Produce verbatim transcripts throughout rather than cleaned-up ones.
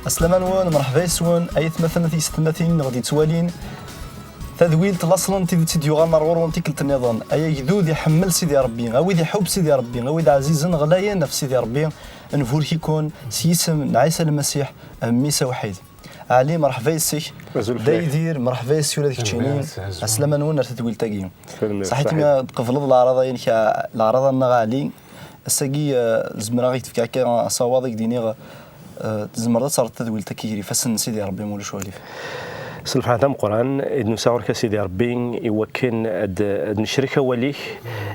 Sslama-nwen, mṛeḥba yes-wen, ay atmaten, tiyessetmatin i ɣ-d-yettwalin. Tadwilt, laṣel n tidet i d-yuɣalen ar ɣur-wen tikkelt nniḍen. Ay agdud iḥemmel Sidi Ṛebbi, a wid iḥubb Sidi Ṛebbi, a wid ɛzizen ɣlayen ɣef Sidi Ṛebbi, nburek-iken s yisem n Ɛisa Lmasiḥ, Mmi-s awḥid. Ɛli, mṛeḥba yes-k. Azul fell-ak. Dda Yidir, mṛeḥba yes-k ula d keččini. Tanemmirt, azul. Ɛeslama-nwen ar tadwilt-agi. Tanemmirt, ṣaḥit. Ṣaḥit mi tqebleḍ leɛraḍa-inek, a, leɛraḍa-nneɣ a Ɛli. Ass-agi, eh, zemreɣ ad k-d-fkeɣ akka aṣawaḍ i k-d-iniɣ, eh, tzemreḍ ad terreḍ tadwilt-agi gar ifassen n Sidi Ṛebbi, ma ulac aɣilif. S lferḥ d ameqqran i d-nusa ɣur-k a Sidi Ṛebbi, i wakken ad, ad necrek awal-ik,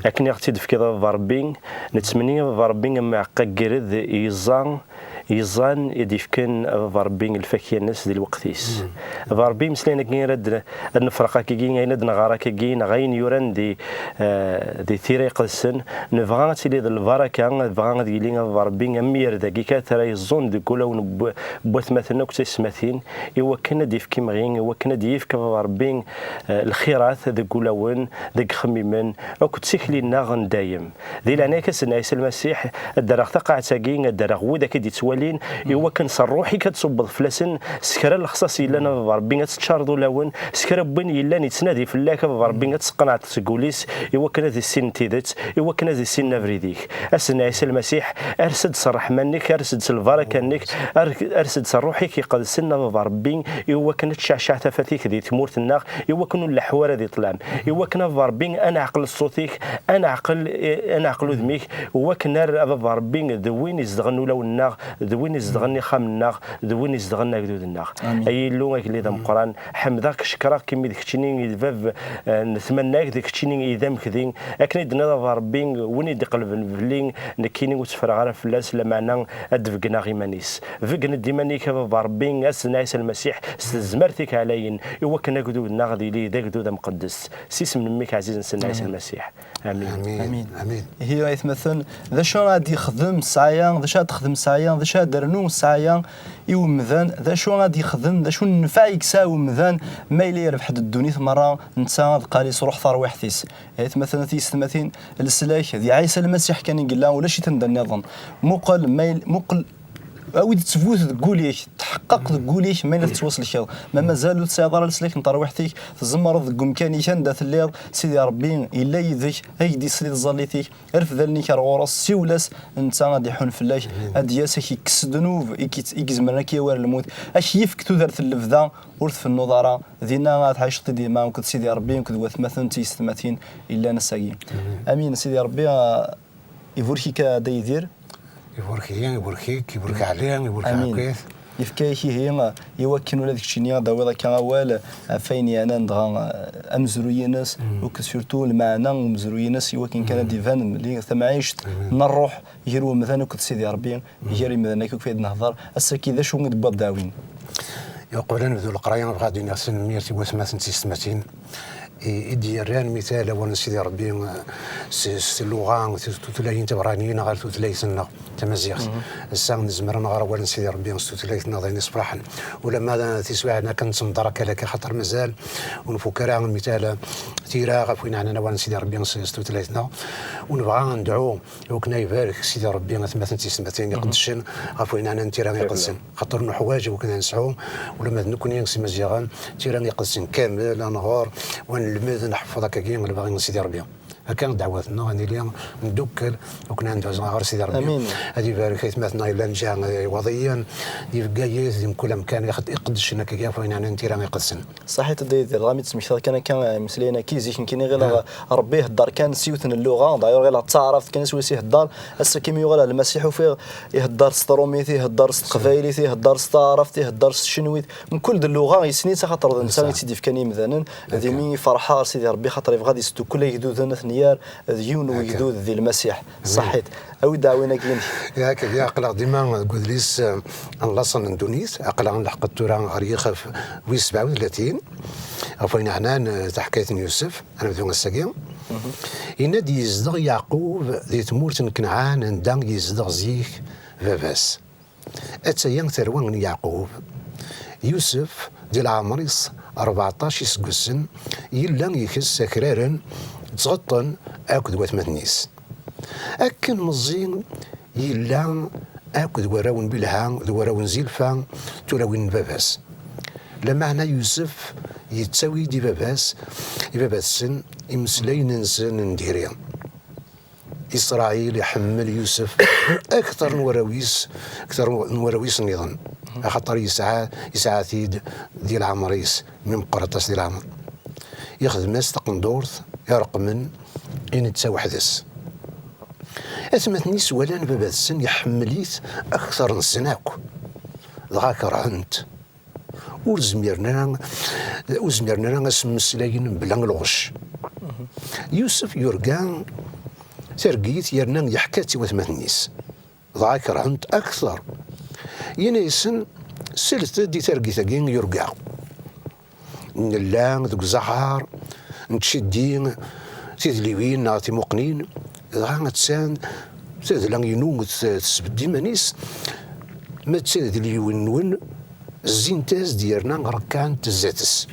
akken i ɣ-tt-id-tefkiḍ a Baba Ṛebbi, nettmenni a Baba Ṛebbi am uɛeqqa n yired yeẓẓa, yeẓẓan i d-yefken a Baba Ṛebbi lfakya-nnes di lweqt-is. A Baba Ṛebbi, imeslayen-agi ara d-, ad nefreq akkagi, ayen ad nɣer akkagi, neɣ ayen yuran di, eh, di tira iqedsen, nebɣa ad tili d lbaraka, nebɣa ad yili a Baba Ṛebbi am yired-agi kan ara yeẓẓun deg wulawen n w-, n watmaten akked tayessetmatin, i wakken ad d-yefk imɣi, i wakken ad d-yefk a Baba Ṛebbi, eh, lxirat deg wulawen, deg ixemmimen, akked tikli-nneɣ n dayem. Di leɛnaya-k a Sidna Ɛisa Lmasiḥ, ad d-rreɣ taqaɛet-agi, ad d-rreɣ widak i d-yettwalin, i wakken s ṛṛuḥ-ik ad tṣubbeḍ fell-asen, s kra n lexṣaṣ yellan a Baba Ṛebbi ad teččareḍ ulawen, s kra n win yellan yettnadi fell-ak a Baba Ṛebbi ad tqenɛeḍ seg wul-is, i wakken ad issinen tidet, i wakken ad issinen abrid-ik. A Sidna Ɛisa Lmasiḥ, ers-d s ṛṛeḥma-nnek, ers-d s lbaraka-nnek, ar-, ers-d s ṛṛuḥ-ik iqedsen a Baba Ṛebbi, i wakken ad tceɛceɛ tafat-ik di tmurt-nneɣ, i wakken ur nleḥḥu ara di ṭṭlam, i wakken a Baba Ṛebbi ad neɛqel ṣṣut-ik, ad neɛqel, ad neɛqel udem-ik, wakken ar a Baba Ṛebbi d win izedɣen ulawen-nneɣ, d win izedɣen ixxamen-nneɣ, d win izedɣen agdud-nneɣ. Amin. Ay Illu agellid ameqqran, ḥemdeɣ-k, cekreɣ-k imi d keččini i d bab, eh, n tmanna-k, d keččini i d amekdi, akken i d-tenniḍ a Baba Ṛebbi, win i d-iqelben fell-i, nekkini ur tteffreɣ ara fell-as, lameɛna ad d-beggneɣ iman-is. Beggen-d iman-ik a Baba Ṛebbi, a Sidna Ɛisa Lmasiḥ, s tezmert-ik ɛlayen, i wakken agdud-nneɣ ad yili d agdud amqeddes. S yisem n mmi-k ɛzizen Sidna Ɛisa Lmasiḥ. Amin. Amin. Amin. Amin. Ihi, aytmaten, d acu ara d-yexdem ssɛaya, d acu ara d-texdem ssɛaya, d acu ara d-ternu ssɛaya i umdan, d acu ara d-yexdem, d acu n nnfeɛ i yesɛa umdan, ma yella yerbeḥ-d ddunit merra, netta ad qqal yesruḥ tarwiḥt-is. Aytmaten, tiyessetmatin, leslak di Ɛisa Lmasiḥ kan i yella, ulac-it anda nniḍen. Muqel, ma yel-, muqel, awi-d ttbut deg wul-ik, tḥeqqeq deg wul-ik ma yella tettwaselkeḍ. Ma mazal ur tesɛiḍ ara leslak n terwiḥt-ik, tzemreḍ deg umkan-ik anda telliḍ, Sidi Ṛebbi yella yid-k, ad k-d-isel i tẓallit-ik, rfed allen-ik ar ɣur-s, siwel-as, netta ad iḥun fell-ak, ad d-yas ad k-ikkes ddnub i k-, i izemren ad k-yawi ar lmut, ad k-yefk tudert n lebda, ur tfennuḍ ara, dinna ad tɛiceḍ i dima akked Sidi Ṛebbi, akked watmaten d tiyessetmatin yellan ass-agi. Amin. Amin, Sidi Ṛebbi, ah, iburek-ik a Dda Yidir. Iburek-iyi, iburek-ik, iburek Ɛli, iburek Ɛakit. Yefka-yak ihi, i wakken ula d keččini ad d-tawiḍ akka awal ɣef wayen yeɛnan dɣa, eh, amezruy-ines, akked surtout lmeɛna n umezruy-ines, i wakken kan ad d-iban belli tamɛict n ṛṛuḥ gar umdan akked Sidi Ṛebbi, gar imdanen akk i d-nehḍer, ass-agi d acu i d-wwiḍ d-awin? Uqbel ad nebdu leqraya, bɣiɣ ad d-iniɣ tanemmirt i watmaten d tiyessetmatin. I, i d-yerran mital awal n Sidi Ṛebbi, eh, s, s tluɣa, s tutlayin tibeṛṛaniyin ɣer tutlayt-nneɣ tamaziɣt. Ass-a nezmer ad nɣer awal n Sidi Ṛebbi s tutlayt-nneɣ, d ayen iṣefraḥen. Ulamma d tiswiɛin akken nettemḍer akka laki, xaṭer mazal ur nfuk ara mital tira ɣef wayen ɛnan awal n Sidi Ṛebbi s, s tutlayt-nneɣ. U nebɣa ad nedɛu i wakken ad ibarek Sidi Ṛebbi atmaten d tiyessetmatin iqeddcen ɣef wayen ɛnan tira iqedsen. Xaṭer nuḥwaǧ i wakken ad nesɛu, ulamma d nekkni s Imaziɣen, tira iqedsen kamel, ad nɣer, u ad nelmed, ad nḥeffeḍ akkagi lebɣi n Sidi Ṛebbi. Akka ddeɛwat-nneɣ, ad nili ndukkel, akken ad nedɛu ɣer Sidi Ṛebbi. Amin. Ad ibarek aytmaten-nneɣ yellan lǧiha Iwaḍiyen, di Bgayet, di mkul amkan, iqed-, iqeddcen akkagi ɣef wayen ɛnan tira iqedsen. Ṣaḥit a Dda Yidir, dɣa mi d-tesmektaḍ kan akka, eh, imeslayen-agi, zik nekkini ɣileɣ Ṛebbi iheddeṛ kan s yiwet n lluɣa, d'ailleurs ɣileɣ d taɛrabt kan swayes iheddeṛ, ass-agi mi yuɣal ar Lmasiḥ ufiɣ iheddeṛ s tṛumit, iheddeṛ s teqbaylit, iheddeṛ s taɛrabt, iheddeṛ s tcenwit, mkul d lluɣa yessen-itt, axaṭer d netta i tt-id-yefkan i yimdanen, d imi ferḥeɣ ar Sidi Ṛebbi, xaṭer yebɣa ad yesdukkel igduden, ad ten-yerr d yiwen n wegdud di Lmasiḥ. Ṣaḥit. Awi-d aɛwin-agi-inek. Yak, yak, aql-aɣ dima deg udlis, eh, n laṣel n ddunit, aql-aɣ nleḥq-d tura ɣer yixef wis sebɛa u tlatin, ɣef wayen ɛnan, eh, taḥkayt n Yusef, ad nebdu ass-agi. Yenna-d yezdeɣ Yeɛqub di tmurt n Kenɛan anda yezdeɣ zik baba-s. Attaya tarwa n Yeɛqub. Yusef, di leɛmer-is rbeɛṭac iseggasen, yella ikess akraren ttɣeṭṭen akked watmaten-is. Akken meẓẓi yella akk d warraw n Bilha, d warraw n Zilfa, tulawin n baba-s. Lameɛna Yusef yettawi-d i baba-s, i baba-tsen, imeslayen-nsen n diri. Isṛayil iḥemmel Yusef akteṛ n warraw-is, akteṛ n warraw-is nniḍen, axaṭer yesɛa, yesɛa-t-id di leɛmeṛ-is, mi meqqer aṭas di leɛmeṛ. Ixdem-as taqendurt ireqmen i netta weḥd-s. Atmaten-is walan baba-tsen iḥemmel-it akteṛ-nsen akk, dɣa kerhen-t. Ur zmiren ara, ur zmiren ara ad s-mmeslayen mebla lɣecc. Yusef yurga targit yerna yeḥka-tt i watmaten-is. Dɣa kerhen-t akteṛ. Yenna-yasen: "Slet-d i targit-agi yurga. Nella deg uzaɣar, nettceddi tidliwin neɣ timuqnin, dɣa attan tadla-inu tes-, tesbedd iman-is, ma d tidliwin-nwen, zzint-as-d yerna ṛekkɛent zdat-s."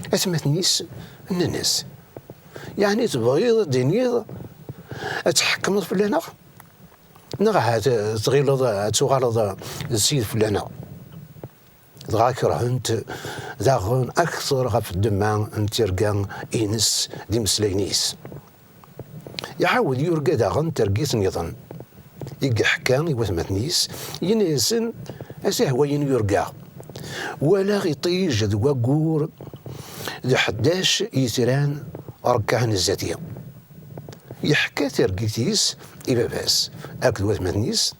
Atmaten-is nnan-as: "Yeɛni tebɣiḍ ad d-tiniḍ ad tḥekmeḍ fell-aneɣ? Neɣ ahat tɣileḍ ad tuɣaleḍ d ssid fell-aneɣ?" Dɣa kerhen-t daɣen akteṛ ɣef ddemma n tirga-ines d imeslayen-is. Iɛawed yurga daɣen targit nniḍen i yeḥka i watmaten-is, yenna-yasen: "Atah wayen yurga. Walaɣ iṭij d waggur d ḥdac yitran rekkɛen zdat-i." Yeḥka targit-is i baba-s akked watmaten-is.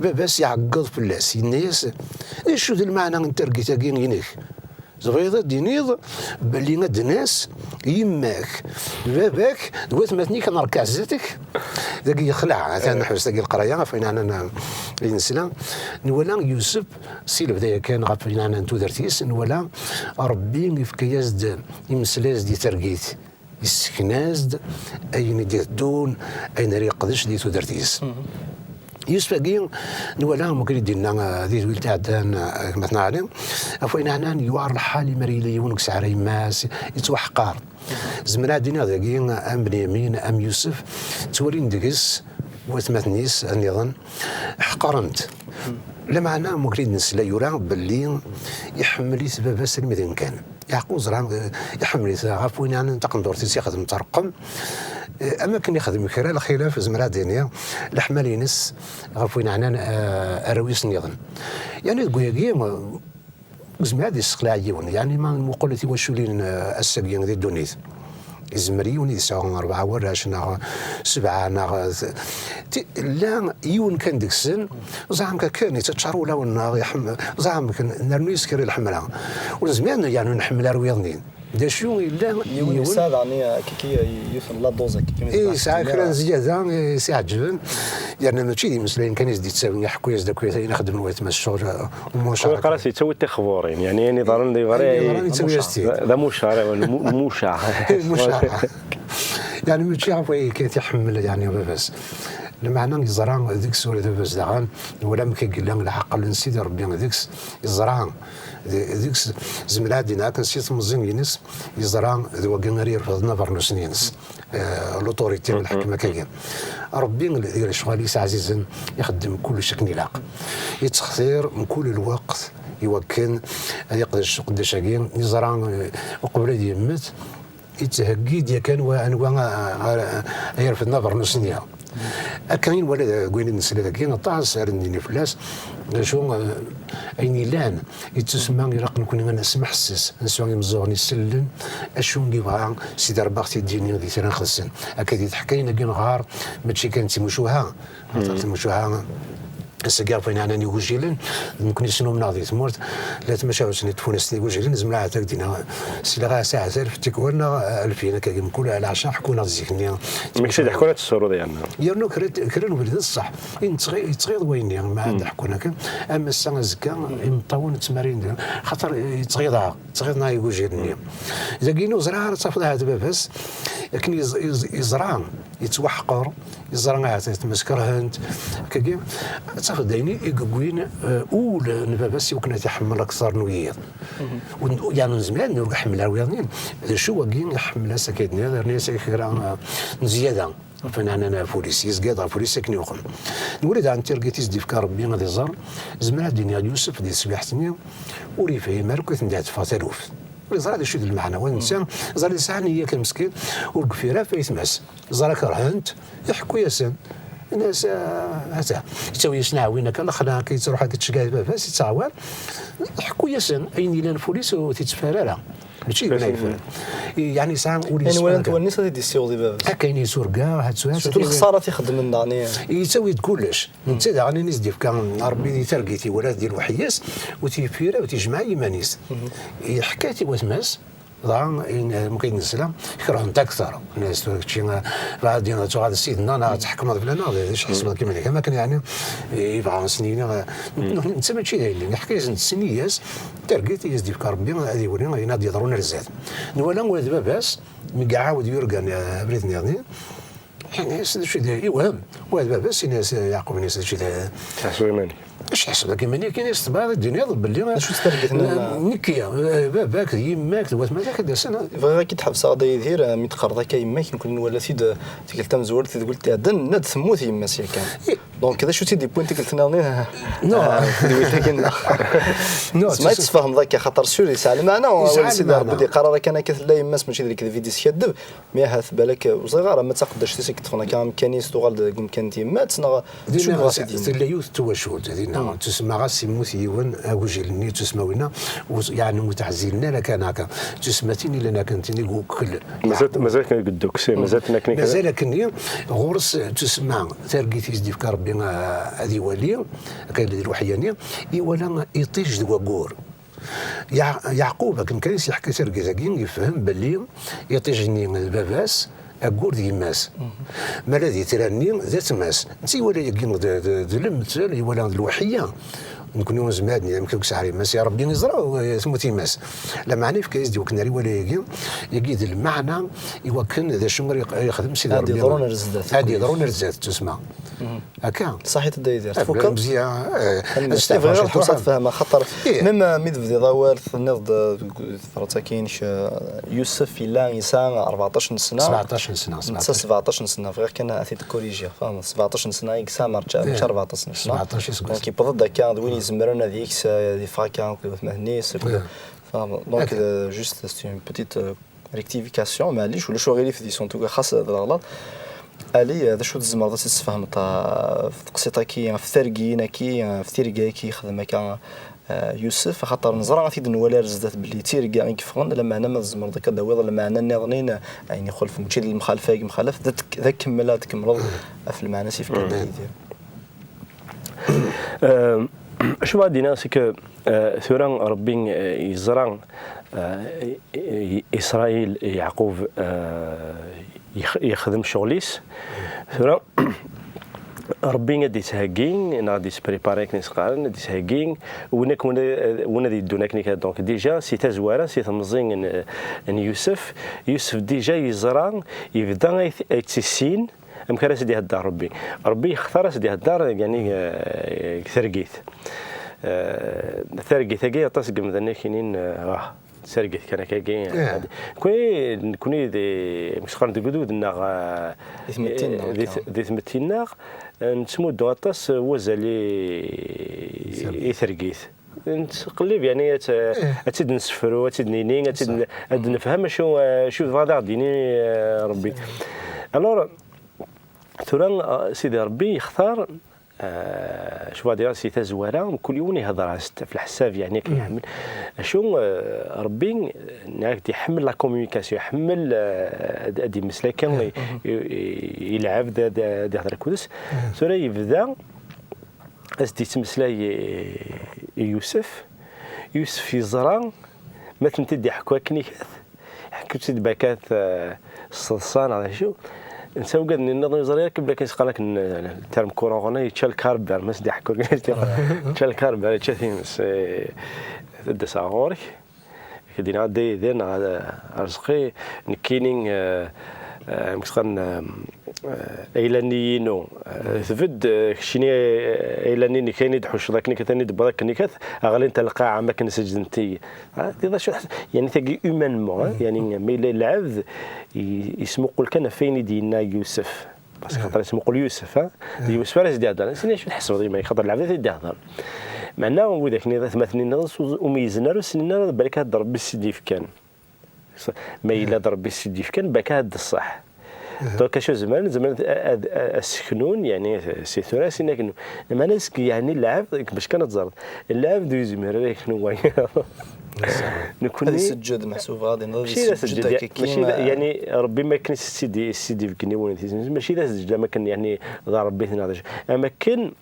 Baba-s iɛeggeḍ fell-as, yenna-yas: "D acu d lmeɛna n targit-agi-inek? Tebɣiḍ ad d-tiniḍ belli ad d-nas yemma-k, baba-k d watmaten-ik ad nṛekkeɛ zdat-k?" Dagi yexleɛ, atan ḥbes dagi leqraya, ɣef wayen ɛnan i nesla. Nwala Yusef si lebdaya kan, ɣef wayen ɛnan tudert-is, nwala Ṛebbi ifka-yas-d, imeslay-as-d i targit. Yessken-as-d ayen i d-iteddun, ayen ara yeqdec di tudert-is. Yusef-agi, nwala, mumkin i d-yenna, eh, di twilt iɛeddan, eh, gma-tneɣ Ɛli, ɣef wayen ɛnan yewɛer lḥal imi ara yili yiwen deg sɛara yemma-s, yettwaḥqar. Zemreɣ ad d-iniɣ dagi, am Benyamin, am Yusef, ttwalin deg-s watmaten-is nniḍen, ḥeqren-t. Lameɛna, mumkin i d-nesla yura belli iḥemmel-it baba-s almi d ayen kan. Yeɛqub ẓran, eh, iḥemmel-it ɣef wayen ɛnan taqendurt-is ixdem terqem. Eh, am akken ixdem kra lxilaf, zemreɣ ad d-iniɣ, leḥmala-ines ɣef wayen ɛnan, eh, arraw-is nniḍen. Yeɛni deg wayagi, eh, ur yezmir ad yesseqleɛ yiwen. Yeɛni ma nmuqel tiwaculin, eh, ass-agi di ddunit, yezmer yiwen ad yesɛu rebɛa warrac neɣ sebɛa neɣ, eh, ti-, llan yiwen kan deg-sen, ẓeɛma kan yettaččar ulawen-nneɣ, iḥem-, ẓeɛma kan nernu-yas kra i lḥemla. Ur nezmir, yeɛni, ur nḥemmel ara wiyaḍ-nni. D acu yella yiwen, yiwen yesɛa daɣen, eh, kiki, eh, yiwet n la dose, kiki, eh, yesɛa kra n zzyada, eh, i s-iɛeǧben, yerna mačči d imeslayen kan i s-d-yettawin, iḥekku-yas-d akk ayen ixeddmen wayetma s ccɣel, eh, umucaɛ. Waqila s-yettawi tixburin, yeɛni ayen iḍerren d iḍerri, ayen iḍerren yettawi-as-t-id. D, d amucaɛ, mu-, mucaɛ. Mucaɛ. Yeɛni mačči ɣef waya kan i t-iḥemmel, yeɛni, baba-s. Lameɛna yeẓra deg-s ula d baba-s daɣen, wala amek i yella leɛqel n Sidi Ṛebbi deg-s, yeẓra d-, deg-s, zemreɣ ad d-iniɣ akken si temẓi-ines, yeẓra d wagi ara irefden abernus-ines, eh, l'autorité n lḥekem akkagi. Ṛebbi di lecɣal-is ɛzizen, ixeddem kullec akken ilaq. Yettextir mkul lweqt i wakken ad iqdec uqeddac-agi, yeẓra, eh, uqbel ad yemmet, yettheggi-d yakan wa-, anwa a, a, a, a yerfden abernus-nni. Akka i nwala deg wayen i d-nesla dagi, aṭas ara d-nini fell-as, d acu, eh, ayen yellan, yettusemma ilaq nekni ad nesmeḥses, nesɛu imeẓẓuɣen isellen, acu i yebɣa Sidi Ṛebbi ad ɣ-t-id-yini di Kra n Yixeddasen. Akka di teḥkayin-agi nɣar, mačči kan d timucuha, xaṭer timucuha, ass-agi ɣef wayen ɛnan igujilen, d nekni snumneɣ di tmurt, la tmacahut-nni n tfunast n igujilen, zemreɣ ahat ad k-d-iniɣ, sliɣ-as ahat alef tikwal neɣ alfin akka, mkul lɛecṛa ḥkun-aɣ-d zik-nni. Mačči d ḥkun ad tessuruḍ yerna. Yernu kra, kra n ubrid d ṣṣeḥ, i nettɣi-, yettɣiḍ wayenni, ma ad ḥkun akka, am ass-a, azekka, imeṭṭawen ttmarin, xaṭer yettɣiḍ-aɣ. Tɣiḍ neɣ igujilen-nni. Dagi ur ẓriɣ ara, tafeḍ ahat baba-s, akken yeẓ-, yeẓ-, yeẓra, yettwaḥqer, yeẓra ahat tmes kerhen-t, akkagi, ad tafeḍ d ayen i yewwin, eh, ul n baba-s i wakken ad t-iḥemmel akteṛ n wiyiḍ. Ur n-, yeɛni ur nezmir ad nurga ḥemmel ar wiyaḍ-nni, d acu wagi iḥemmel-as akka d-nniḍ, yerna-yas kra, eh, n zzyada. Ɣef aneɛnan ɣef wul-is, yezga-d ɣef wul-is akken iwqem. Nwala daɣen tirgit i s-d-ifka Rebbi ad iẓer, zemreɣ ad d-iniɣ Yusef di teswiɛt-nni ur yefhim ara akk i ten-d-teffeɣ taluft. Ur yeẓra d acu d lmeɛna, wa netta ẓer yesɛa nniya kan meskin, ur yefhim ara ɣef ayetma-s. Ẓer kerhen-t, iḥekku-yasen. Ini-as, ah, hata, yettawi-yasen aɛwin akka, lexla akka, yettruḥ akka, yettceggeɛ baba-s, yettɛawan. Iḥekku-yasen ayen yellan f wul-is ur t-yetteffer ara. Mačči d win ay yefren. Yeɛni yesɛa ul-is. Ayen walant wallen-is ad t-id-yessiweḍ i baba-s. Akka ayen yesurga, ha tsuɛa. Surtout lexṣara i t-ixeddmen daɣen. Yettawi-d kullec. Netta daɣen ayen i s-d-yefka Rebbi di targit, iwala di lweḥy-is, ur t-yeffi ara, ur t-yejmeɛ i yiman-is. Yeḥka-t i watma-s, dɣa ayen, mkid nesla, kerhen-t akteṛ. Nnan-as tura kečči, ah, bɛed ad tuɣal d sidna, neɣ ad tḥekmeḍ fell-aneɣ, d acu tḥesbeḍ akka iman-ik? Am akken yeɛni, yebɣa ad sen-yini, ah, netta mačči d ayen, yeḥka-yasen-d s nniya-s, targit i as-d-yefka Rebbi ad iwali ayen ad d-yeḍrun ar zdat. Nwala ula d baba-s, mi iɛawed yurga, eh, abrid nniḍen, ini-as d acu i d, iwhem, ula d baba-s, ini-as, eh, Yeɛqub, ini-as d acu i d. Teḥsbeḍ iman-ik? Acu tḥesbeḍ akka iman-ik? Ini-as tebɣiḍ ad d-tiniḍ belli, d acu-tt targit n, eh, nekki, eh, baba-k d yemma-k d watma-k ad d-asen. Bɣiɣ ad k-id-ḥebseɣ a Dda Yidir, eh, mi d-teqqareḍ akka yemma-k, nekkni nwala-t-id, eh, tikkelt tamezwarut i d-tgult iɛeddan, nenna-d temmut yemma-s yakan. Donc, d acu i tt-id-yewwin tikkelt nniḍen? Non. Ah, tedwilt-agi-nneɣ. Non, ma tt-, tfehmeḍ akka, xaṭer sûr yesɛa lmeɛna, yesɛa awal Sidi Rebbi lmeɛna. D-yeqqar ara kan akka tella yemma-s, mačči d lekdeb i d-yeskaddeb, mi ahat balak, ur ẓriɣ ara ma d taqeddact-is i yeṭṭfen akka amkan-is, tuɣal deg umkan n tyemmat, neɣ d acu dinna yebɣa ad s-id-yini? Tella yiwet n twacult, dinna, hmm, tusemma ɣas yemmut yiwen, agujil-nni n tusemma winna, ur s-, yeɛni ur t-ɛzilen ara kan akka. Tusemmatin i llan akken tin i ukel. Mazal, mazal kan deg ddukkes, eh, mazal akken, mazal akken, ɣur-s tusemma, targit i s-d-yefka Rebbi, ah, ad iwali, akka yella di lweḥya-nni, iwala iṭij d waggur. Yeɛ-, Yeɛqub, akken kan i s-yeḥka targit-agi, yefhem belli iṭij-nni d baba-s, aggur d yemma-s. Mhm. Ma ala d itran-nni d atma-s. Netta iwala-yagi d, d, d lemtel, iwala d lweḥya. Nekni ur nezmir ad nini amek ur yesɛi ara yemma-s, ya Rebbi iẓra, eh, temmut yemma-s. Lameɛna yefka-yas-d i wakken ara iwali ayagi, yagi d lmeɛna i wakken d acu ara yeq-, ara yexdem Sidi Rebbi. Ad d-yeḍrun ar zdat. Ad d-yeḍrun ar zdat, tusemma. Mhm. Akka. Ṣaḥit a Dda Yidir. Ah, tfukeḍ? Mezya, eh, tanemmirt. Bɣiɣ ad ḥewseɣ ad fehmeɣ, xaṭer, eh, même, eh, mi d-tebdiḍ awal, tenniḍ-d, eh, deg tebrat-agi-inek, eh, Yusef yella yesɛa rbeɛṭac n sna. Sebɛeṭac n sna, netta sebɛeṭac. Sebɛeṭac n sna, bɣiɣ kan ad t-id-korijiɣ, tfehmeḍ? Sebɛeṭac n sna i yesɛa, mačči, eh, mačči rbeɛṭaṭac n sna. Sebɛeṭac i seggasen. Donc, yewweḍ-d akka, d win izemren ad yeks, eh, ad yeffeɣ akka akked watmaten-is, akked, eh, juste, c'est une petite, eh, rectification, maɛlic, ulac uɣilif di son, tuga xas d leɣlaḍ. Ali, eh, d acu tzemreḍ ad tt-tesfehmeḍ, eh, ɣef teqsiṭ-agi, ɣef tergin-agi, eh, ɣef tirga-agi yexdem akka, eh, Yusef, axaṭer neẓra ad t-id-nwali ar zdat belli d tirga i yeffɣen, lameɛna ma tzemreḍ akka ad d-tawiḍ lmeɛna nniḍen, eh, ayen ixulfen, mačči d lemxalfa i yemxalaf, d at-, d akemmel ad tkemmleḍ ɣef lmeɛna-s yefkan Dda Yidir. Euh, acu ara d-iniɣ, c'est que, euh, tura Rebbi, euh, yeẓra, euh, i, i, Isṛayil, Yeɛqub, euh, yex-, yexdem ccɣel-is. Tura, Rebbi ad d-yettheggi, neɣ ad d-yespripari akken i s-qqaren, ad d-yettheggi win akk, win, win ad yeddun akken i kan. Donc, déjà, si tazwara, si temẓi n, n Yusef, Yusef déjà yeẓra, yebda ay t-, ay tt-issin, amek ara s-d-ihedder Rebbi. Rebbi yextar ad s-d-ihedder, yani, eh, deg targit. Eh, targit-agi, aṭas n yemdanen i k-inin, eh, ah, targit kan akkagi. Ih. Nekni, nekni di, amek s-qqaren, deg udud-nneɣ, eh, di tmetti-nneɣ, di t-, di tmetti-nneɣ, eh, nettmuddu aṭas, eh, wazal i, i targit. Nettqellib, yani, ad tt-, ih, ad tt-id-nessefru, ad tt-id-nini, ad tt-id-, ad d-nefhem acu, eh, acu yebɣa ad aɣ-d-yini, eh, Rebbi. Alors, tura, eh, Sidi Rebbi yextar, eh, acu ad ɣ-d-iniɣ si tazwara, mkul yiwen ihder-as-d ɣef leḥsab, yani, akken iḥemmel. Acu, eh, Rebbi, eh, nniɣ-ak-d iḥemmel la communication, iḥemmel, eh, ad, ad d-yemmeslay kan i, i, i, i lɛebd, ad, ad ihder akked-s. Tura yebda ad s-d-yettmeslay i, i Yusef. Yusef yeẓra, ma tent-id-iḥekku akken ikat, ḥekku-tt-id bakat, eh, s teḍsa neɣ d acu. Netta ugad-nni nniḍen yeẓra yakk belli akken s-qqaren akken, eh, term courant ɣur-neɣ, yečča lkarber, ma s-d-iḥekku akken, yečča lkarber, yečča times, eh, ad d-aseɣ ɣur-k. Ak-d-iniɣ a Dda Yidir neɣ a Rezqi, nekkini, eh, eh, amek s-qqaren, eh, eh, ayla-nni inu, eh, tbedd, eh, keččini, eh, ayla-nni-inek, ayen i d-tḥucceḍ akken ikat, ayen i d-tewwiḍ akken ikat, ɣlint ar lqaɛa am akken seǧdent-iyi. Ah, d acu, yani tagi humainement, eh, yani ma yella lɛebd, i-, yesmuqul kan ɣef wayen i d-yenna Yusef. Parce que xaṭer yesmuqul Yusef, ha? D Yusef ara s-d-iheddren. Sin acu tḥesbeḍ iman-ik, xaṭer lɛebd i t-id-iheddren. Meɛna widak-nni d atmaten-nneɣ ur s-, umi yeznar ur ssinen ara d balak ad Rebbi s-id-yefkan. Ma yella d Rebbi s-id-yefkan, balak ad d-ṣṣeḥ. Donc acu zemren, zemren ad, ad, ad seknun, yani, si tura sin akken. Meɛna yeɛni lɛebd, bac kan ad teẓreḍ, lɛebd ur yezmir ara ad yeknu wayeḍ. Nekkni ad iseǧǧed, meḥsub ɣad inḍ ad iseǧǧed akka. Mačči d, yani, Rebbi ma akken i s-id-, i s-id-ibeggen i win, mačči d aseǧǧed am akken, yani, d Rebbi-ten neɣ d acu. Am akken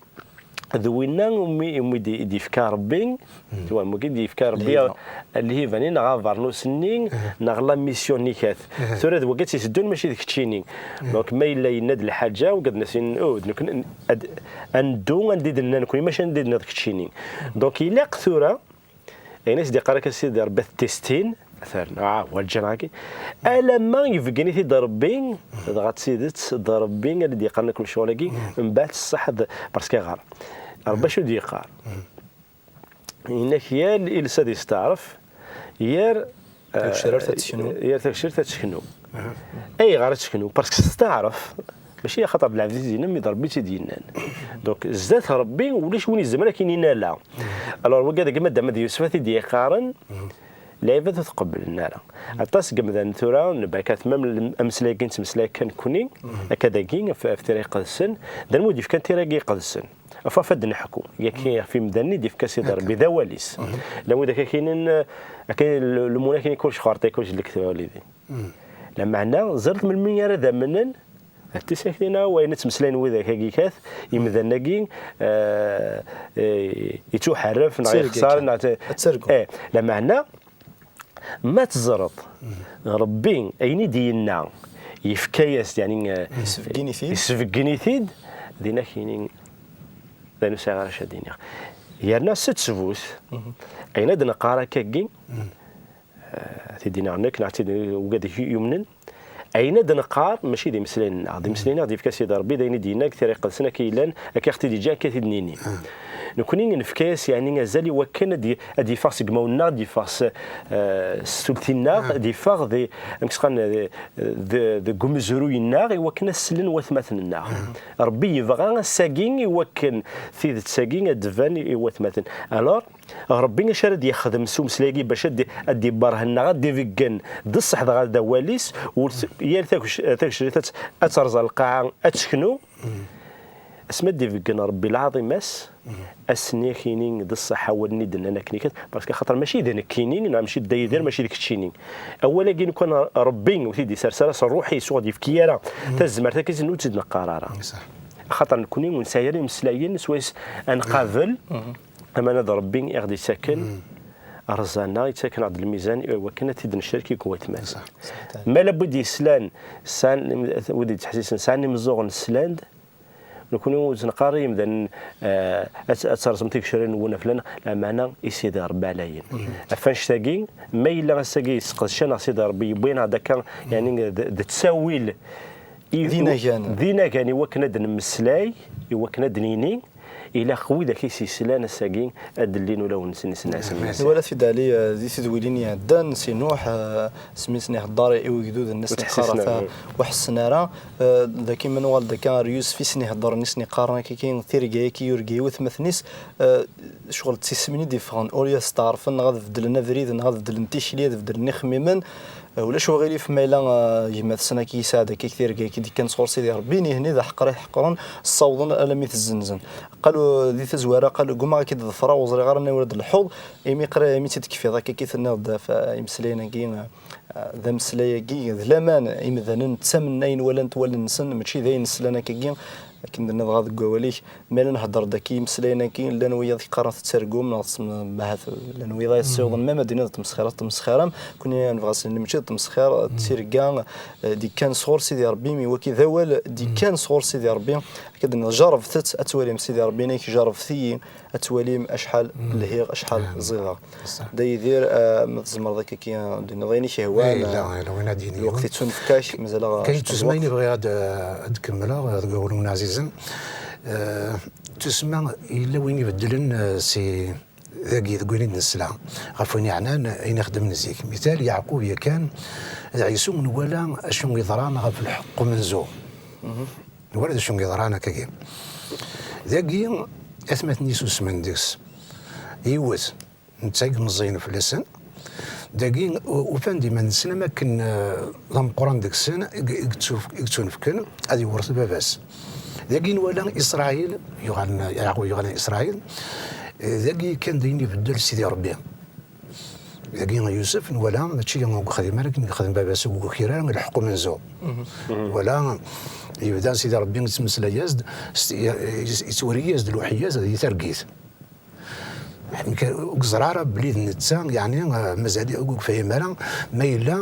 d winna umi, umi d-, d-yefka Rebbi, tu vois, umi d-yefka Rebbi lhiba-nni neɣ abernus-nni neɣ la mission-nni kat. Tura d wagi i tt-iteddun, mačči d keččini. Donc ma yella yenna-d lḥaǧa, wigad-nni ad s-inin, oh, d nekkni, ad, ad neddu anda i d-nenna nekkni, mačči anda i d-nenna d keččini. Donc ilaq tura, ayen i s-d-iqqar akka Sidi Rebbi, ad t-testin, terna, ah, werǧin agi. Alamma yebeggen-it-id Rebbi, dɣa d tidet, d Rebbi ara d-yeqqaren akk lecɣal-agi, mbeɛd ṣṣeḥ d, parce que ɣer Rebbi acu d-yeqqar? Yenna-k yal iles ad yesteɛref, yir, eh, tagecrirt ad teknu. Yir tagecrirt ad teknu. Ayɣer ad teknu? Parce que testeɛref. Mačči axaṭer d lɛebd i tt-id-yennan, mi d Rebbi i tt-id-yennan. Donc, zdat Rebbi, ulac win yezmer ad k-yinin ala. Alors, wagi dagi, madam d Yusef ad t-id-yeqqaren, lɛibad ur t-qebblen ara. Aṭas n yemdanen tura, nebɛek at, même ameslay-agi nettmeslay akka nekkni, akka dagi, ɣef, ɣef tira iqedsen, d anwa i d-yefkan tira-agi iqedsen? Ɣef, ɣef ad d-neḥku, yaki ɣef yemdanen i d-yefka Sidi Rebbi, d awal-is. Llan wid akka k-inin, akka, le, le mot-agi kullec xerṭi, kullec d lekdeb a wlidi. Lameɛna, ẓriɣ melmi ara d-amnen, d tisaktin-a, wayen i ttmeslayen widak-agi kat, imdanen-agi, eh, eh, yettuḥerref, neɣ tirga yexṣer, kan. Neɣ t-, ad tergu. Eh, lameɛna, ma teẓreḍ, Rebbi, ayen i d-yenna, yefka-yas, yani, eh, yesbeggen-it-id. Yesbeggen-it-id, din ak-yini, d ayen ur sɛiɣ ara acu ad d-iniɣ. Yerna s ttbut, ayen ad neqqar akkagi, eh, tid-iniɣ nekk, neɣ tid ugad yumnen, ayen ad neqqar, mačči d imeslayen-nneɣ. D imeslayen-nneɣ d-yefka Sidi Rebbi, d ayen i d-yenna deg tira iqedsen, akka yellan, akka i ɣ-t-id-yeǧǧa, akka i t-id-nini. Nekkni nefka-yas, yeɛni, azal i wakken ad d-, ad d-yeffeɣ seg imawen-nneɣ, ad d-yeffeɣ s, eh, s tulti-nneɣ, ad d-yeffeɣ di, amek s-qqaren, di, di, deg umezruy-nneɣ, i wakken ad slen watmaten-nneɣ. Rebbi yebɣa ass-agi i wakken tidet-agi ad d-tban i watmaten. Alors, Rebbi acu ara d-yexdem s umeslay-agi bac ad d-, ad d-iberhen neɣ ad d-ibeggen d ṣṣeḥ dɣa d awal-is, ur t-, yal tagec-, tagecrirt ad, ad terẓ lqaɛa, ad teknu. Asmi ad d-ibeggen Rebbi lɛaḍima-s, ass-nni ad k-yini d ṣṣeḥ awal-nni d-nnan akken ikat, parce que axaṭer mačči d nekkini, neɣ mačči d Dda Yidir, mačči d keččini. Awal-agi lukan Rebbi ur t-id-isers ara s ṛṛuḥ-is, ur ɣ-d-yefki ara tazmert akken i ur tt-id-neqqar ara. Axaṭer nekkni ur nesɛi ara imeslayen swayes ad nqabel. Aman ad Rebbi i ɣ-d-yettaken rrẓa-nneɣ, yettaken-aɣ-d lmizan i wakken ad t-id-necrek i watmaten. Ma la wid yeslan, sɛan, wid yettḥessisen, sɛan imeẓẓuɣen, slan-d, nekkni ur neqqar i yimdanen, eh, ad, ad terẓem tigecrin-nwen ɣef lan, lameɛna i Sidi Rebbi ɛlayen. Ɣef annect-agi, ma yella ass-agi yesseqdec-aneɣ Sidi Rebbi, yewwi-aneɣ-d akka, yani, d, d ttawil, i, d inagan. D inagan i wakken ad d-nemmeslay, i wakken ad d-nini, ilaq widak i s-yeslan ass-agi ad d-llin ulawen-nsen isennasen. Nwala-t-id Ɛli, eh, di tedwilin iɛeddan, si Nuḥ, eh, asmi i sen-ihedder i wegdud-nni, i sen-iqqar ur ḥessen ara. Eh, daki ma nuɣal-d akka ar Yusef i sen-iheddren, i sen-iqqaren akka, tirga-agi yurga i watmaten-is, eh, ccɣel d tismin i d-iffɣen, ur yesteɛṛfen neɣ ad beddlen abrid, neɣ ad beddlen tikli, ad beddlen ixemmimen. Eh, ulac uɣilif ma yella, eh, gma-tsen akka yesɛa-d akka tirga-agi d-ikkan sɣur Sidi Rebbi, nihni d aḥeqqer i ḥeqqren, ssawḍen alammi t-zzenzen. Qalu di tazwara, qalu ggumaɣ ad k-id-ḍefreɣ, ur ẓriɣ ara anwa ara d-telḥuḍ, imi qri-, imi tt-id-tekfiḍ akka, akka i tenniḍ-d ɣef, eh, imeslayen-agi, eh, d ameslay-agi, d laman, imdanen ttamen ayen walan-t wallen-nsen, mačči d ayen slan akkagi, akken d-nniḍ dɣa deg wawal-ik, mi ara nhedder-d akka imeslayen-agi, llan wiyaḍ yeqqaren tettargum, neɣ tesm-, ahat llan wiyaḍ ara yessiwḍen, même ad d-tiniḍ d tmesxira, d tmesxira, nekkni nebɣa ad s-nini mačči d tmesxira, d tirga, eh, d-ikkan sɣur Sidi Rebbi, mi wagi d awal d-ikkan sɣur Sidi Rebbi, akka d-nniḍ, jarrebet-tt, ad twalim Sidi Rebbi, yenna-k, jarrebet-iyi, ad twalim acḥal lhiɣ, acḥal ẓideɣ. Dda Yidir, eh, ma tzemreḍ akka, akka, d-tiniḍ ayen i k-yehwan, eh, lweqt yettunefk-ak, mazal-aɣ. Kan tusma i bɣiɣ ad, ad kemmleɣ, eh, deg wawal-nwen ɛzizen. Eh, tusma yella win ibeddlen, eh, si dagi, deg wayen i d-nesla, ɣef wayen yeɛnan ayen i xeddmen zik. Mital, Yeɛqub yakan d Ɛisu, nwala acu yeḍran ɣef lḥeqq umenzu. Wala d acu i yeḍran akkagi. Dagi, atmaten-is usmen deg-s. Yiwet, netta i imeẓẓiyen fell-asen. Dagi, u- ufan-d iman-nsen am akken, eh, d ameqqran deg-sen i i yettuf- i yettunefken ad iwret baba-s. Dagi nwala Isṛayil, yuɣalen, Yeɛqub yuɣalen Isṛayil, eh, dagi kan d ayen ibeddel Sidi Ṛebbi. Dagi Yusef nwala mačči ur yexdim ara akken yexdem baba-s, ur yekir ara lḥeqq umenzu. Nwala yebda Sidi Ṛebbi yettmeslay-as-d, s- yettweri-yas-d lewḥi-yas di targit. Ur yeẓra ara belli d netta, yeɛni, eh, mazal ur yefhim ara ma yella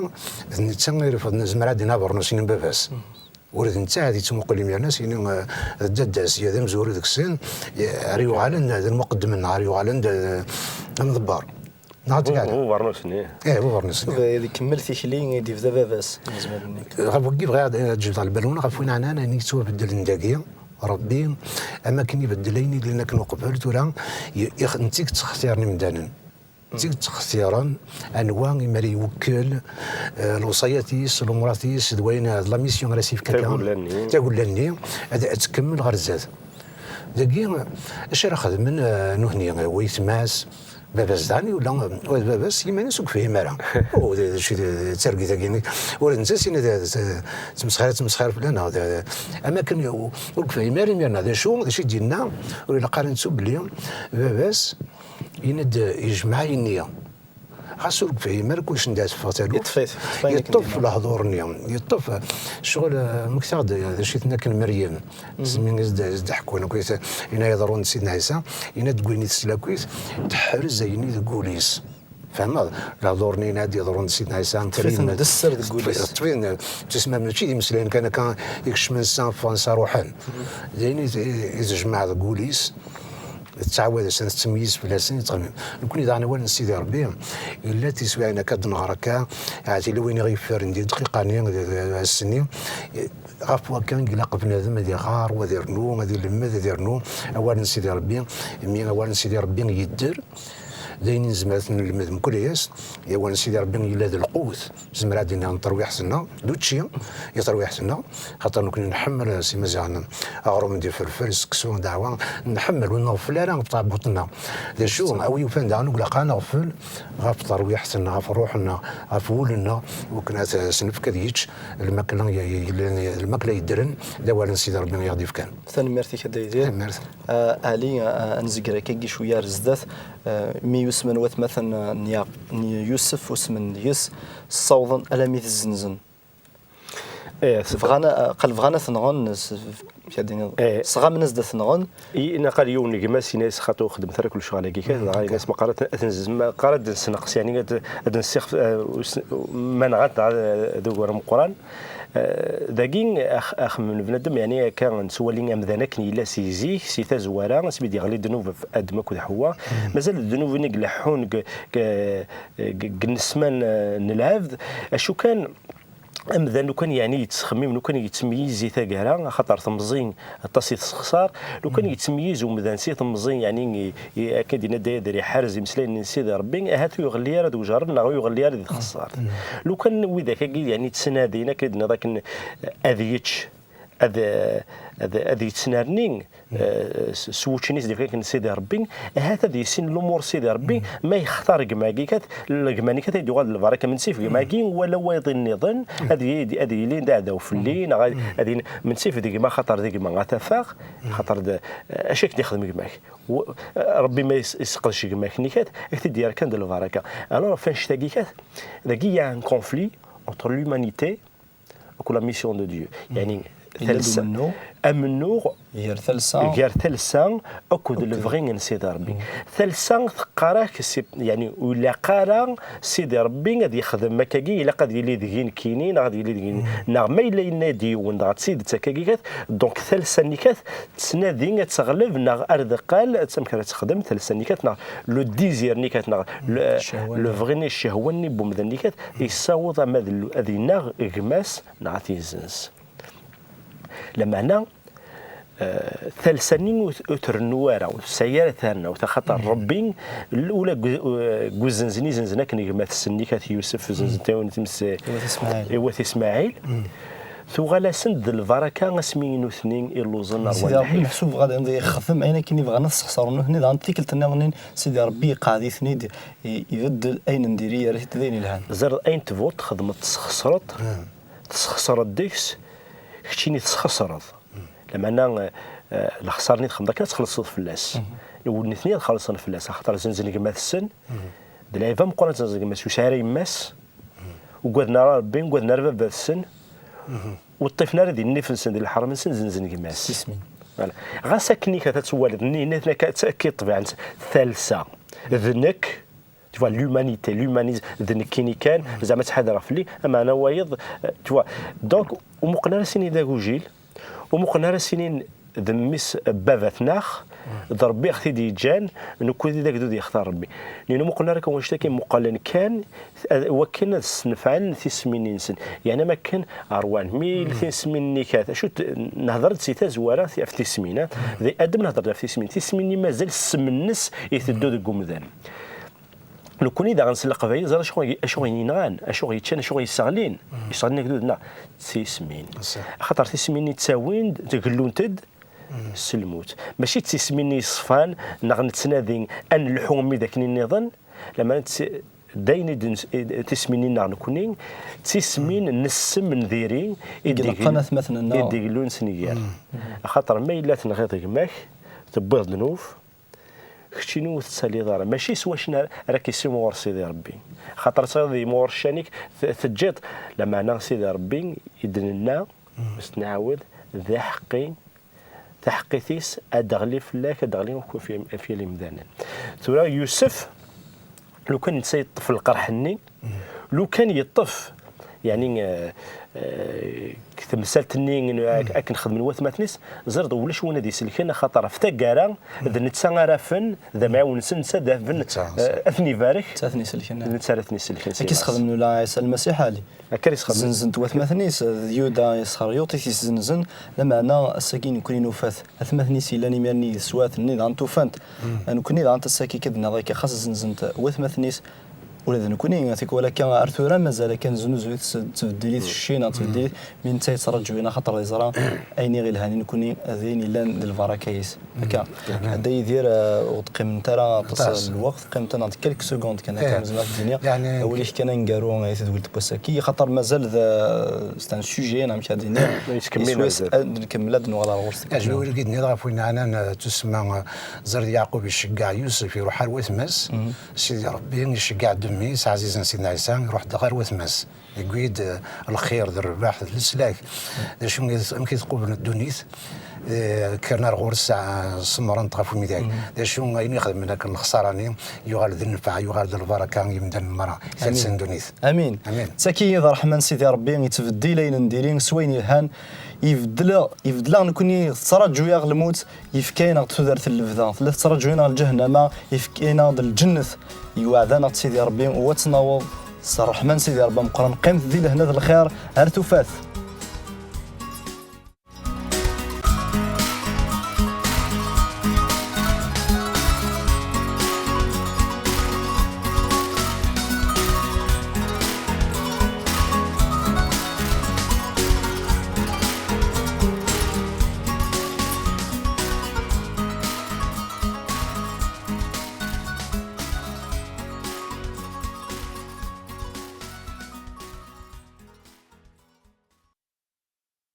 d netta i irefḍen, nezmer ad d-nini abernus-nni n baba-s. Ula d netta ad yettmuqul imir-nni, ad s-yini, eh, d dadda-s, ya d amezwaru deg-sen, ya, ar yuɣalen d lmuqeddem-nneɣ, ar yuɣalen d, d amḍebber. Neɣ d Bu- tgara. Bu ubernus-nni. Eh, bu ubernus-nni. Ikemmel tikli i d-yebda baba-s, nezmer ad nini. Ɣef wagi bɣiɣ ad, ad ǧebdeɣ lbal-nwen ɣef win ɛnan ayen yettwabeddlen dagi, Ṛebbi, am akken ibeddel ayen yellan akken uqbel, tura, i- ix- netta i yettxettiren imdanen. Netta i yettxettiren anwa i mi ara iwekkel, eh, lewṣayat-is, lumurat-is, d wayen, eh, d la mission ara s-yefk akka. Tagella-nni. Tagella-nni, ad, ad tkemmel ɣer zdat. Dagi, acu ara xedmen, eh, nuhni, eh, waytma-s, baba-s daɣen, yella, wa d baba-s, iman-is ur yefhim ara. Oh, d, d, d, d targit-agi, ur d netta sin, d, d, d, ttmesxir, ttmesxir fell-aneɣ, d, d, am akken ur yefhim ara imir-nni. D acu, d acu i d-yenna, ur ilaq ara nettu belli baba-s yenna-d yejmeɛ ayenni. Ɣas ur yefhim ara kullec anda teffeɣ taluft. Yeṭṭef-it, yeṭṭef ayen akken yeṭṭef yenna. Lehdur-nni, yeṭṭef ccɣel, eh, mmektaɣ-d d acu i tenna akken Meryem. Asmi i s-d-, i s-d-ḥekkun akk, yenna yeḍrun d Sidna Ɛisa, yenna deg wayen i tesla akkit, teḥrez ayenni deg wul-is. Fehmeḍ? Lehdur-nni yenna ad yeḍrun d Sidna Ɛisa, am Teṭṭef-iten Karim, d sser deg wul-is. Teṭṭef-iten, tusma mačči d imeslayen kan akka i kecmen ssa, ffɣen ssa, ruḥen. D ayen i, i, i tejmeɛ deg wul-is, tettɛawad-asen, tettmeyyiz fell-asen, yettɣenni. Nekni daɣen awal n Sidi Ṛebbi, yella tiswiɛin akka d-nɣer akka, ahat yella win i ɣ-yeffren di dqiqa-nni, d, d, ass-nni, ɣef wakka i ilaq bnadem ad iɣer, u ad irnu, ad ilemmed, ad irnu awal n Sidi Ṛebbi, imi awal n Sidi Ṛebbi yedder, d ayen i nezmer ad t-nelmed mkul ass, i awal n Sidi Ṛebbi yella d lqut. Zemreɣ ad d-iniɣ n terwiḥt-nneɣ, d učči i terwiḥt-nneɣ, xaṭer nekni nḥemmel, eh, s imaziɣen, aɣrum d ifelfel, seksu, ddeɛwa, nḥemmel, ur nɣeffel ara ɣef tɛebbuḍt-nneɣ. D acu, a wi yufan daɣen ur ilaq ara neɣfel ɣef terwiḥt-nneɣ, ɣef ṛṛuḥ-nneɣ, ɣef wul-nneɣ, wakken ad s-nefk ad yečč lmakla y-, y-, yellan, lmakla yeddren, d awal n Sidi Ṛebbi i aɣ-d-yefkan. Tanemmirt-ik a Dda Yidir. Tanemmirt. Ah, Ali, ah, ad nezger akkagi cwiya ar zdat. Ah, mi usmen watmaten, ah, n Ya-, n Yusef, usmen deg-s, ssawḍen alammi t-zzenzen. Eh, s- Bɣan a-, qal bɣan ad t-nɣen, s-, amek ad d-tiniḍ, Eh. Sɣamen-as-d ad t-nɣen. I, naqal yiwen n gma-s yenna-yas xaṭi ur xeddmet ara kul lecɣal-agi kan, dɣa yenna-yas ma qqar ad t-, ad t-nzem, ma qqar ad d-nesneqs, yeɛni ad, ad d-nessixf, eh, us-, ma nɣan-t dɣa d ugur ameqqran. Eh, dagi, ax-, axemmem n bnadem, yeɛni akka nettwali amdan akken yella si zik, si tazwara, asmi d-yeɣli ddnub ɣef Adem akked Ḥewwa. Mazal ddnub-nni ileḥḥun deg, deg, deg, deg nnesma n, n lɛebd. Acu kan, amdan lukan yeɛni yettxemmim, lukan yettmeyyiz i taggara, axaṭer temẓi aṭas i tessexṣar, lukan yettmeyyiz umdan si temẓi, yeɛni i, i, akken d-yenna Dda Yidir iḥerrez imeslayen n Sidi Ṛebbi, ahat ur iɣelli ara deg ujerreb neɣ ur iɣelli ara di txeṣṣart. Lukan widak-agi yeɛni ttnadin, akken i d-tenniḍ akken ad yečč, ad, ad, ad yettnerni, eh, s, s wučči-nni i s-d-ifka akken Sidi Ṛebbi, ahat ad yissin lumuṛ Sidi Ṛebbi, ma yextar gma-agi kat, gma-nni kat ay d-yuɣal d lbaraka, mentif gma-agi wala wayeḍ nniḍen, ad yi-, ad yili d aɛdaw fell-i, neɣ ad, ad yili mentif d gma, xaṭer d gma ad t-afeɣ, xaṭer d, acu akken ixdem gma-k? W-, Ṛebbi ma yes-, yesseqdec gma-k-nni kat, ad k-t-id-yerr kan d lbaraka. Alors, ɣef annect-agi kat, dagi y a un conflit entre l'humanité, akked la mission de Dieu. Yeɛni, yella-d talsa, umennuɣ, amennuɣ gar talsa, gar talsa akked lebɣi n Sidi Ṛebbi. Talsa teqqar-ak, si-, yeɛni, ur ilaq ara Sidi Ṛebbi ad yexdem akkagi, ilaq ad yili deg-i nekkini, neɣ ad yili deg-i, neɣ ma yella yenna-d yiwen, dɣa d tidet akkagi kat, donc talsa-nni kat, tettnadi ad teɣleb, neɣ ar deqqal, ad, amek ara texdem talsa-nni kat, neɣ le désir-nni kat, neɣ le, ccehwa-nni, lebɣi-nni, ccehwa-nni n wemdan-nni kat, yessaweḍ ama d lu-, ad ineɣ gma-s neɣ ad t-yezzenz. Lameɛna, eh, talsa-nni ur t-, ur trennu ara, ur tesɛi ara tarnawt, axaṭer Ṛebbi, l-, ula deg u-, deg uzenzen i zenzen akken gma-tsen-nni kat Yusef, zenzen tawen times, i wat Ismaɛil. I wat Ismaɛil. Tuɣal-asen-d d lbaraka asmi i nutni i lluẓen ar Sidi Ṛebbi wallaḥif. Meḥsub ɣad ixdem ayen akken i bɣan ad t-sxeṣren nutni, daɣen tikkelt nniḍen Sidi Ṛebbi iqeɛɛed-iten-id, i- ibeddel ayen n diri, yerra-t-id d ayen ilhan. Ẓer ayen tebɣuḍ txedmeḍ tesxeṣreḍ, tesxeṣreḍ deg-s, keččini tesxeṣreḍ. Lameɛna eh, lexṣara-nni txedmeḍ akken ad txellṣeḍ fell-as. Nutni ad xellṣen fell-as, axaṭer zenzen gma-tsen, d lɛib ameqqran zenzen gma-s, ur sɛi ara yemma-s, ugaden ara Ṛebbi, ugaden ara baba-tsen, ur ṭṭifen ara di nnif-nsen, di leḥram-nsen, zenzen gma-s. Tismin. Voilà. Ɣas akken i kat ad twaliḍ, nni-, nni-, akka, akka i ṭṭbiɛa-nsen, talsa, d nekk, tu vois, l'humanité, l'humanisme, d nekkini kan, zeɛma ttḥadareɣ fell-i, ameɛna wayeḍ, eh, tu vois. Donc, ur muqel ara sini d agujil, ur muqel ara sinin d mmi-s n baba-tneɣ, d Ṛebbi i ɣ-t-id-yeǧǧan, nekkni d agdud yextar Ṛebbi. Nini ur muqlen ara kan wanect-agi, muqlen kan ad- wakken ad snefɛen tismin-nsen. Yeɛni am akken ṛwan mil tismin-nni kat. Acu t- nehder-d si tazwara ɣef tismin, ha? Di Adem nehder-d ɣef tismin. Tismin-nni mazal ssem-nnes iteddu deg umdan. Nekkni daɣen s Leqbayel, ẓer acu i- acu i yenɣan, acu i yeččan, acu i yesseɣlin. Yesseɣlin agdud-nneɣ d tismin. Axaṭer tismin-nni ttawin-d, gellunt-d s lmut. Mačči d tismin-nni yeṣfan, neɣ nettnadi ad nelḥu am widak-nni nniḍen, lameɛna d ti- d ayen i d-, i d-, tismin-nni-nneɣ nekkni, d tismin n ssem n diri i I d-ileqqen d-igl- atmaten-nneɣ. I d-iglun s nnger. Axaṭer ma yella tenɣiḍ gma-k, tewwiḍ ddnub, keččini ur tettaliḍ ara. Mačči s wacu ara, ara k-issimɣur Sidi Ṛebbi. Axaṭer ad tɣiḍ yimɣur ccan-ik, t- teǧǧiḍ. Lameɛna Sidi Ṛebbi i d-nenna, ur s-nɛawed, d aḥeqqi, taḥeqqit-is ad d-teɣli fell-ak, ad d-teɣli akk ɣef yal- ɣef yal imdanen. Tura Yusef, lukan netta yeṭṭef lqerḥ-nni, lukan yeṭṭef, yeɛni, eh, eh, temsalt-nni n- ak- akken xedmen watmaten-is, ẓer-d ulac win ad iselken, axaṭer ɣef taggara d netta ara afen, d amɛiwen-nsen, netta ad afen, eh, ad ten-ibarek, netta ad ten-iselken. D netta ara ten-iselken. Akka i s-xedmen ula Ɛisa Lmasiḥ, Ali. Akka i s-xedmen. Zzenzen-t watmaten-is, d Yuda Isxeryuṭ i t-iszenzen, lameɛna ass-agi nekkni nufa-t. Atmaten-is yellan imir-nni deg teswiɛt-nni, daɣen tufa-t. Nekkni daɣen ass-agi akka d-nniɣ akka, xas zzenzen-t watmaten-is, ula d nekkni, tikwal akka ar tura mazal akka neznuzu-t, s- tettbeddil-it ccina, tettbeddil-it, mi netta yettraǧu-ina, axaṭer yeẓra ayen i ɣ-ilhan i nekkni, d ayen yellan d lbaraka-is. Akka, Dda Yidir, eh, ur d-qqiment ara aṭas n lweqt, qqiment-aneɣ-d quelques secondes kan, akka nezmer ad d-iniɣ. Awal-ik kan aneggaru i tedwilt n wass-agi, axaṭer mazal d, c'est un sujet, neɣ amek ad d-iniɣ. Yettkemmil iswi-s, ad nkemmel ad nuɣal ar ɣur-s. Azwir i d-nniḍ ɣef win ɛnan, eh, tusemma, eh, ẓer Yeɛqub iceggeɛ Yusef iruḥ ar watma-s, Sidi Ṛebbi iceggeɛ-d mmi-s ɛzizen Sidna Ɛisa iruḥ-d ɣer watma-s. Yewwi-d, eh, lxir d rrbeḥ d leslak. D acu i, amek i tqubel ddunit? Eh, kkren ar ɣur-s, eh, semmren-t ɣef umidag. D acu ayen i xedmen akken lexsara-nni, yuɣal d nnfeɛ, yuɣal d lbaraka i yimdanen merra, i talsa n ddunit. Amin. Amin. Ttaki-yi d ṛṛeḥma n Sidi Ṛebbi, yettbeddil ayen n diri s wayen yelhan, ibeddel-, ibeddel-aɣ nekkni, tettraǧu-yaɣ lmut, yefka-yaneɣ-d tudert n lebda, tella tettraǧu-yaneɣ lǧahennama, yefka-yaneɣ-d lǧennet, yewɛed-aneɣ-d Sidi Ṛebbi, u ad tt-naweḍ s ṛṛeḥma n Sidi Ṛebbi ameqqran, qqimet di lehna d lxir, ar tufat.